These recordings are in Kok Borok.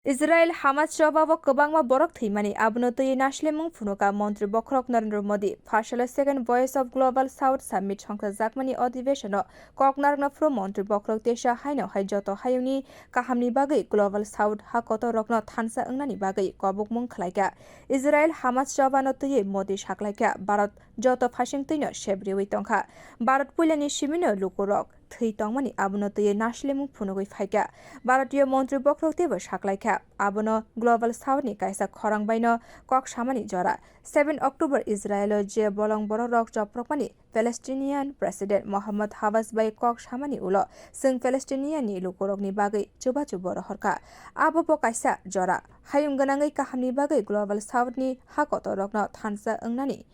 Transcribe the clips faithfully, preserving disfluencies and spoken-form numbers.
Israel Hamas chobao kwbangma borok thwimani, abono twiwi naslemung phunuka Montri Bokhorok Narendra Modi. Phasalo Second Voice of Global South Summit songchajakmani odibeshono kok narwkna phuru Montri Bokhorok teisa haino hai joto hayungni kahamni bagwi Global South hakotorrokno thansa wngnani bagwi kobokmung khlaikha. Israel Hamas chobano twiwi Modi saklaikha, Bharat joto phasing twino sep riwi tongkha. Bharat puilani simino lukurok thwi tongmani, abono twiwi naslemung phunugwi phaikha. Bharatiyo Montri Bokhorok teibo saklaikha, abono Global South ni kaisa khorang baino kok samani jora. Seven October Israelo je bolong bororok chopropmani Palestinian President Mohammad Hamas bai kok samani ulo chwng Palestinian ni lukurokni bagwi chubachu bo rohorkha. Abo bo kaisa jora. Hayung gwnangwi kahamni bagwi Global South ni hakotorrokno thansa wngnani.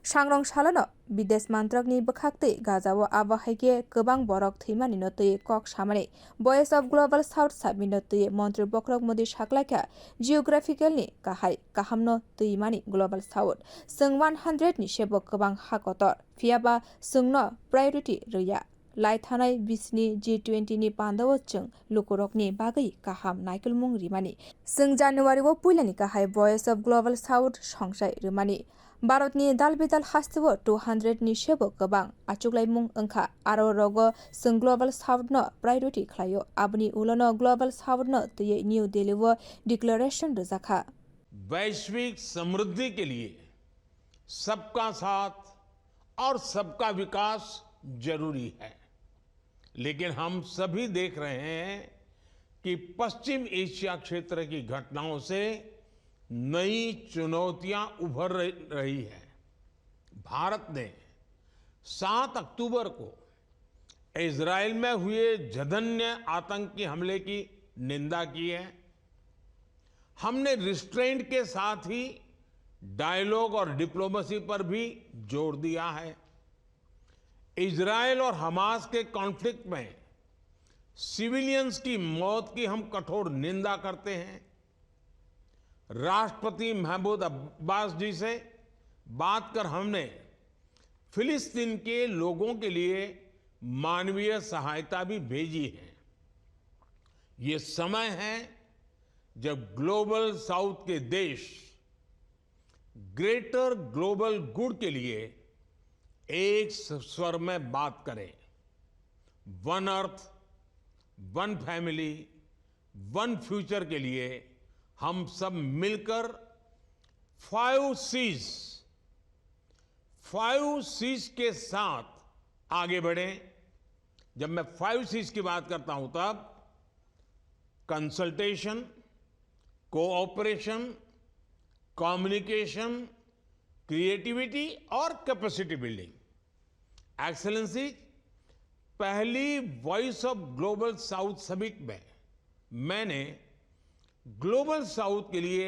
Sangrong salono Bidesh Mantrakni bwkhaktwi Gazao abo hai khe kwbang borok thwimanino twiwi kok samani. Voice of Global South Summit no twiwi Montri Bokhorok Modi saklaikha, geographical ni kahai kahamno twimani Global South. Chwng one hundred ni sebo kwbang ha kotor, phiyaba chwngno priority rwya. Lai thanai bisni G twenty ni pandao chwng lukurokni bagwi kaham naikolmung rimani. Chwng January o puilani kahai Voice of Global South songsai rwmani. Bharatni dal bidal hasteo two hundred ni sebo kwbang achuklaimung wngkha. Aro rogo chwng Global South no priority khlaio. Aboni ulono Global South no twiwi New Delhi o declaration rwjakha. वैश्विक समृद्धि के लिए सबका साथ और सबका विकास जरूरी है, लेकिन हम सभी देख रहे हैं कि पश्चिम एशिया क्षेत्र की घटनाओं से नई चुनौतियां उभर रह-, रही है। भारत ने सात अक्टूबर को इजराइल में हुए जघन्य आतंकी हमले की निंदा की है। हमने रिस्ट्रेंट के साथ ही डायलॉग और डिप्लोमेसी पर भी जोर दिया है। इजराइल और हमास के कॉन्फ्लिक्ट में सिविलियंस की मौत की हम कठोर निंदा करते हैं। राष्ट्रपति महमूद अब्बास जी से बात कर हमने फिलिस्तीन के लोगों के लिए मानवीय सहायता भी भेजी है। ये समय है जब ग्लोबल साउथ के देश ग्रेटर ग्लोबल गुड के लिए एक स-, स्वर में बात करें। One earth, one family, one future के लिए हम सब मिलकर फाइव सीज, फाइव सीज के साथ आगे बढ़ें। जब मैं फाइव सीज की बात करता हूं, तब कंसल्टेशन, कोऑपरेशन, कम्युनिकेशन, क्रिएटिविटी और कैपेसिटी बिल्डिंग। एक्सेलेंसी, पहली voice of global south summit में मैंने ग्लोबल साउथ के लिए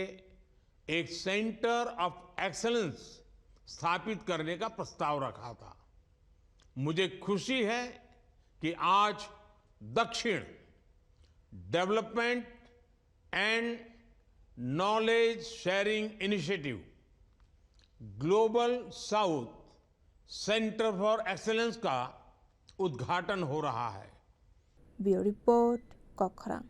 एक सेंटर ऑफ एक्सेलेंस स्थापित करने का प्रस्ताव रखा था। मुझे खुशी है कि आज दक्षिण development and knowledge sharing initiative global south centre for excellence का उद्घाटन हो रहा है। Bureau Report, Kokrang.